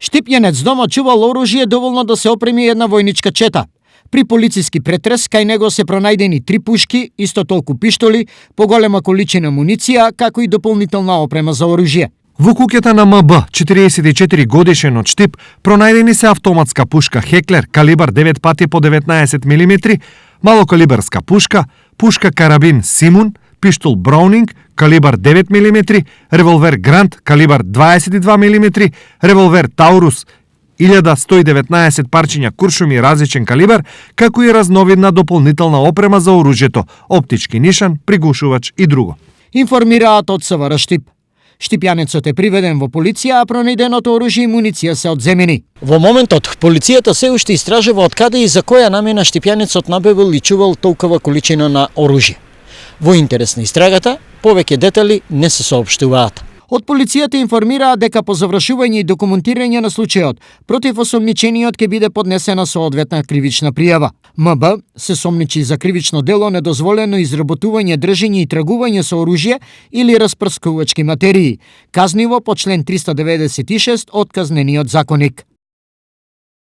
Штипјанец дома чувал оружје доволно да се опреми една војничка чета. При полициски претрес кај него се пронајдени 3 пушки, исто толку пиштоли, поголема количина муниција, како и дополнителна опрема за оружје. Во куќата на МБ, 44 годишен од Штип, пронајдени се автоматска пушка Хеклер калибар 9 пати по 19 мм, малокалибарска пушка, пушка карабин Симун, пиштол Браунинг калибар 9 мм, револвер Грант калибар 22 мм, револвер Таурус 1119 парчиња куршуми различен калибар, како и разновидна дополнителна опрема за оружјето, оптички нишан, пригушувач и друго. Информираат од СВР Штип. Штипјанецот е приведен во полиција, а пронајденото оружје и муниција се одземени. Во моментот, полицијата се уште истражува од каде и за која намена Штипјанецот набавил и чувал толкова количина на оружје. Во интерес на истрагата, повеќе детали не се соопштуваат. Од полицијата информираат дека по завршување и документирање на случајот, против осомничениот ќе биде поднесена соодветна кривична пријава. МБ се сомничи за кривично дело недозволено изработување, држење и тргување со оружје или распрскувачки материи, казниво по член 396 од Казнениот законник.